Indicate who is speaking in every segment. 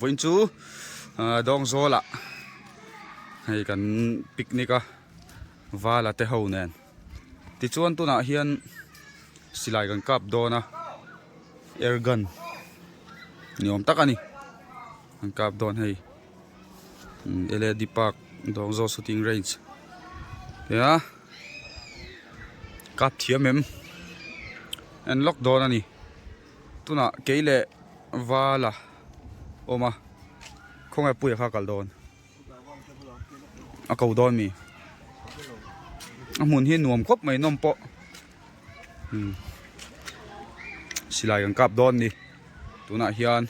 Speaker 1: Vawiin chu Dawngzawlah hei kan picnic a vala te ho nen tichuan tunah hian silai kan kap dawn a air gun ni awm tak a ni kan kap dawn hei L A D park Dawngzawl shooting range tia kap thiam em en lawk dawn a ni. Tunah kei leh vala awm a khawnge puia kha a kal dawn a ko dawn mi a hmun hi nuam khawp mai nawm pawh umm silai kan kap dawn ni tunah hian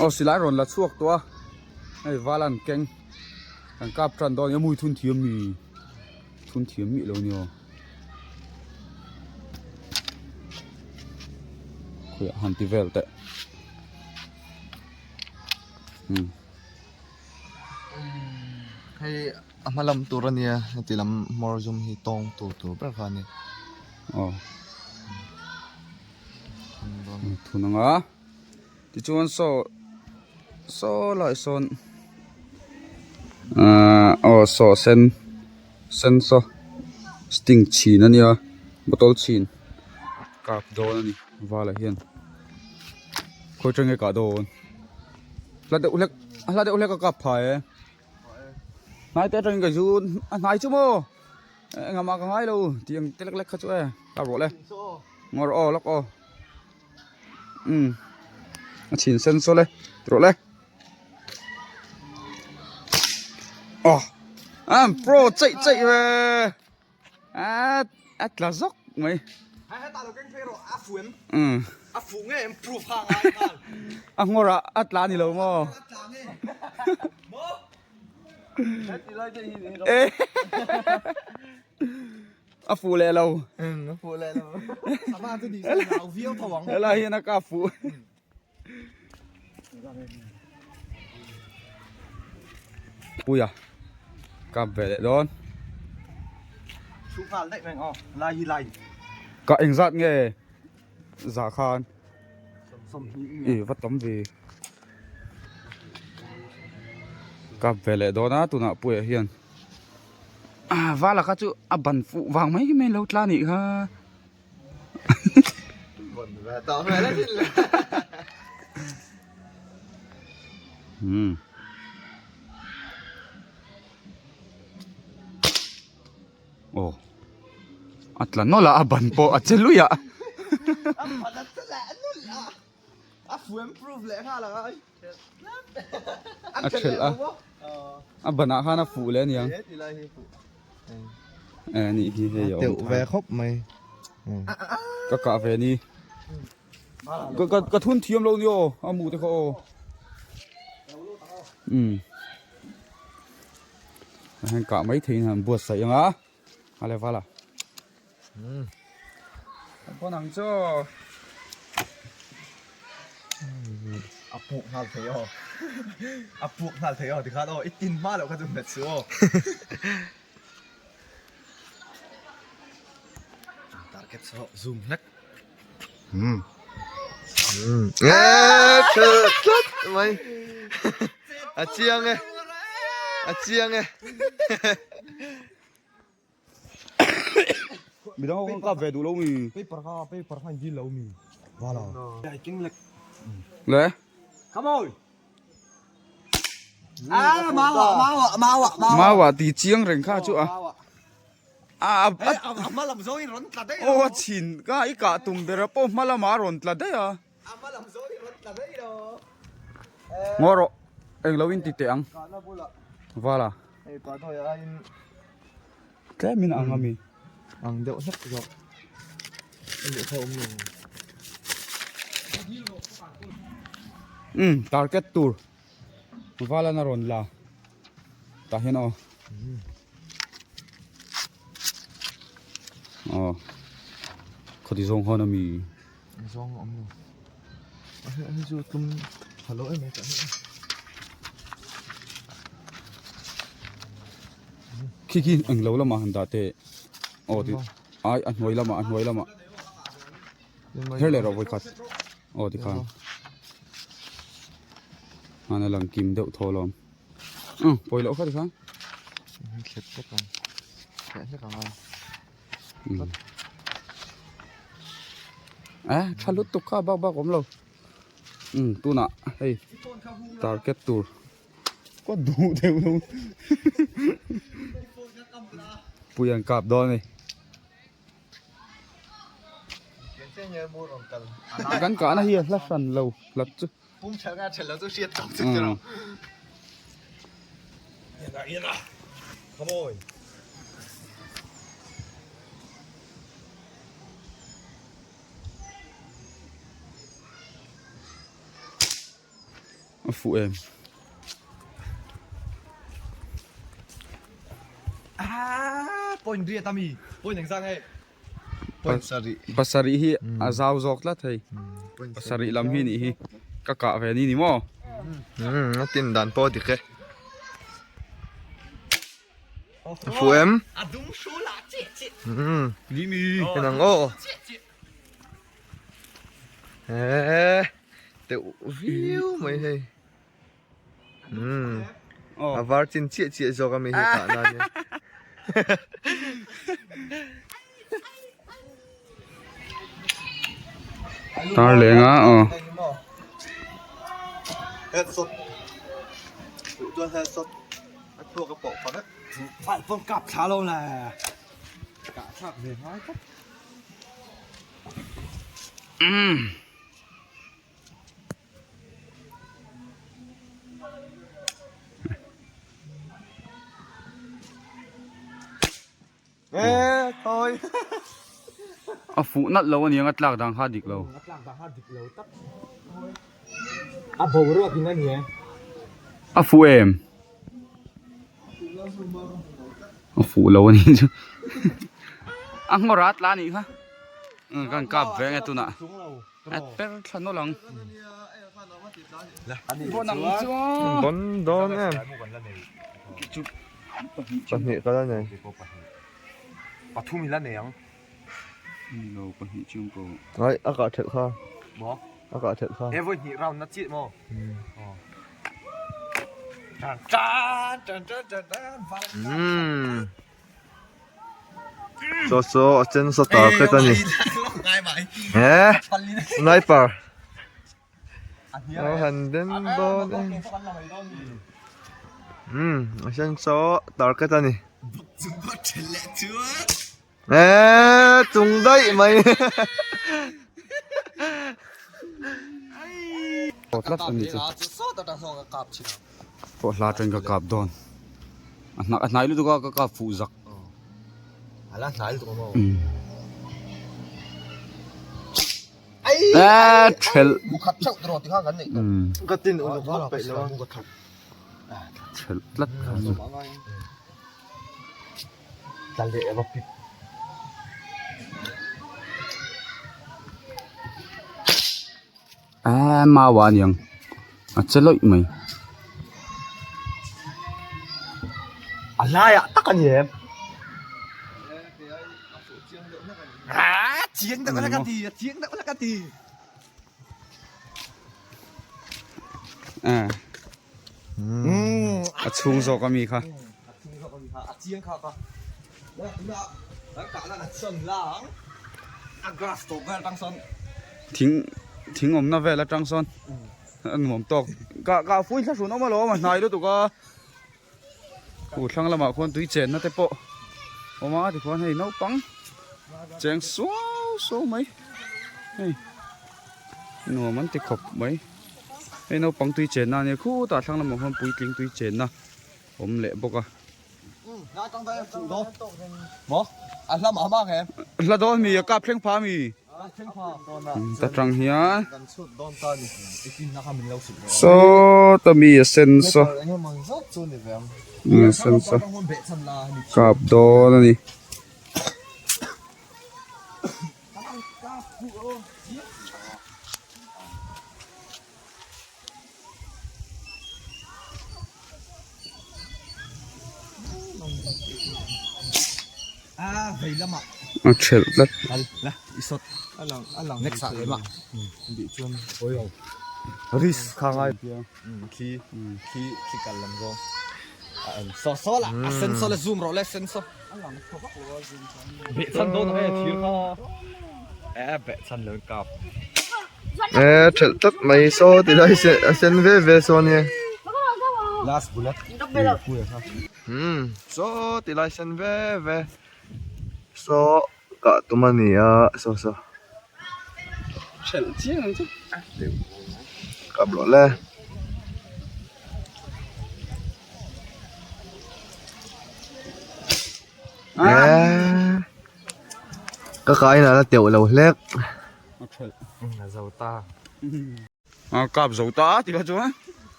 Speaker 1: aw silai rawn la chhuak tawh a hei vala an keng kan kap tan dawn a ni a mui thun thiam mi thun thiam miah lo a ni aw. Khawiah han ti vel teh umm.
Speaker 2: Hei a hma lam tur a nia heti lam hmawr zum hi tawng tur tur ber kha a ni.
Speaker 1: Aw thun ang a tichuan saw saw lai sawn ahh aw saw sen. Sen saw sting chhin a nia bottle chhin kap dawn a ni vala hian khawi tang nge kah dawn hla deuh hlek a hla deuh hlek a kap phai e hnai te atangin ka zun a hnai chu maw engah mah ka ngai lo tih ang te lek lek kha chu e kap rawh le ngaw rawh aw lawk aw umm a chhin sen saw le ti rawh le. Aw an pro cheih cheih ve a a tla zawk mai umm a nghawr ah a tla ni lo maw a fuh leh lo helai hian a kap fuh. Puia kap ve leh dawn.
Speaker 2: Thu nghal daih mai aw lai hi lai.
Speaker 1: Ka engzat nge zah khan i va tam ve. Kap ve leh dawn a tunah Puia hian vala kha chu a ban fuh vang mai mai lo tla nih kha. Hmm. Oh. A tla nawlh a, a ban pawh a che luih a. A thelh a, a banah khan a fuh leh a niang. E nih hi hei a awm
Speaker 2: ve khawp mai.
Speaker 1: Ka kah ve ni. Ka ka ka thun thiam lo ni aw a mu te kha aw. Um. Heng kah mai theiin han buatsaih ang a. A le vala.
Speaker 2: Um.
Speaker 1: Pawn ang chaw.
Speaker 2: A puk nghal thei aw. A puk nghal thei aw tikhan aw i tin hma loh kha chu hmet suh aw. Target saw zoom hlek. Um. Um. Eh, tlat mai. A chiang e. A chiang e.
Speaker 1: Midang ho khan kap ve duh lo mi.
Speaker 2: Paper kha paper kha in dil lo mi. Wala. Ai king lek.
Speaker 1: Le.
Speaker 2: Come on. Ah mawa mawa mawa mawa.
Speaker 1: Mawa ti chiang reng kha chu a. A
Speaker 2: a a hma lam zawng in rawn tla daih.
Speaker 1: Aw a chhin ka i kah tum ber a pawh hma lamah a rawn tla daih a.
Speaker 2: A hma lam zawng in rawn tla daih lo.
Speaker 1: Ngaw rawh englo in ti teh ang. Vala.
Speaker 2: Hei pa dawi aiin
Speaker 1: Tlem in ang ami.
Speaker 2: Ang deuh hlek zawk. A luh kha awm lo.
Speaker 1: Um target tur Valana rawn la tah hian aw. Aw khawti zawng khan ami.
Speaker 2: Zawng awm lo. Hei chu tlum tha lo em mai tah hian.
Speaker 1: Khi khi eng lo lamah han dah teh aw ti ai a hnuai lamah a hnuai lamah her leh rawh vawikhat. Aw tikhan. Hmana lang kim deuh thaw alawm. Umm pawi loh kha tikhan.
Speaker 2: Thlep hlek ang. Thleh hlek ang a.
Speaker 1: Umm. Eh tha lutuk kha bak bak awm lo. Umm tunah hei target tur ka duh deuh lo. Pui an kap dawn a ni. Kan kahna hi a hla hran lo hlat chu. A fuh em?
Speaker 2: Point riat ami point engzah nge point sarih
Speaker 1: pasarih hi a zau zawk tlat hei pasarih lam hi nih hi ka kah ve ni ni maw
Speaker 2: a tin dan pawh a dik e a fuh em en ang aw Eee teuh viau mai hei umm a var chin chiah chiah zawk a mi hi tah nan hian
Speaker 1: Tar leng a aw
Speaker 2: headshot chuan headshot a thluak a pawh vek kap thla lo le kah thlak ve ngai tlat.
Speaker 1: A fuh nalh lo aniang a tlak dan kha a dik lo. A fuh em? A fuh lo a nih chu a ngawr a tla a nih kha kan kap ve nge tunah a per thla nawlh ang bawn ang chu
Speaker 2: bawn dawn em pahnih ka la nei pathum i la nei ang
Speaker 1: lo pahnih chu ko
Speaker 2: ai a kah thelh kha maw a kah thelh kha he vawi hnih round na chiah maw Chaw chaw a chen saw tar hret a ni he sniper a han den dawn e umm a sen saw tar hret a ni eee chung daih mai
Speaker 1: tlat a ni chu pawh hla atangin ka kap dawn a hnah a hnai lutuk a ka kap fuh zak eee thelh thelh tlat kha a ni. Eee mau ah aniang a che lawih mai.
Speaker 2: A laiah tak a ni em?
Speaker 1: Eee a chhung zawk ami kha. Thing thing awmna vel atang sawn a nuam tawk kah kah fui thla hrun awm alawm a hnai lutuk a khu thlang lamah khuan tui chenna te pawh awm a tikhuan hei naupang cheng suau suau mai hei nuam an ti khawp mai hei naupang tui chenna a nia khutah thlang lamah khuan puitling tui chenna awm leh bawk a. Hla dawn mi a kap thleng pha mi ta tang hian sawta mi a sen saw a sen saw kap dawn a ni. A thelh tlat.
Speaker 3: E thelh tlat mai saw ti lai a sen ve ve saw ania umm saw ti lai sen ve ve saw kah tum a ni a saw saw kap rawh le. Ka kai in a la teuh lo hlek.
Speaker 2: A zo ta.
Speaker 1: A kap zo ta ti kha chuan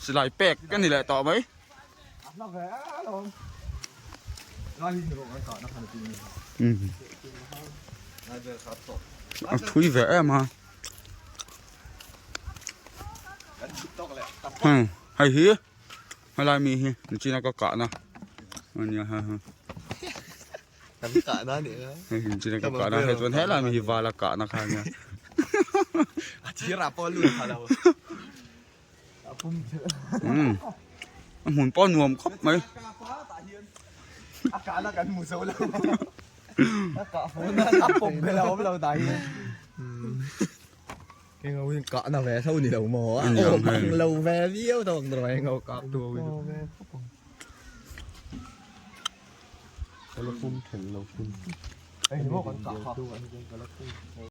Speaker 1: silai pek ka ni leh tawh mai. A thui ve em a. Hei hi helai mi hi nichina ka kahna ania ha ha.
Speaker 3: Kan kahna a nih kha.
Speaker 1: Hei nichina ka kahna hei chuan helai mi hi vala kahna kha ania.
Speaker 2: A thirah pawh a lut pha lo.
Speaker 1: Umm a hmun pawh a nuam khawp mai.
Speaker 2: A kahna kan hmu zo lo. A kah fawh na a pawm bel a awm lo dah hi.
Speaker 3: Eng ho hian kahna ve tho ni lo maw? A awm ang lo ve viau tho ang tawh eng ho kap tu ho hi chu. Ka la pum thelh lo pum. Eng maw kan kah kha.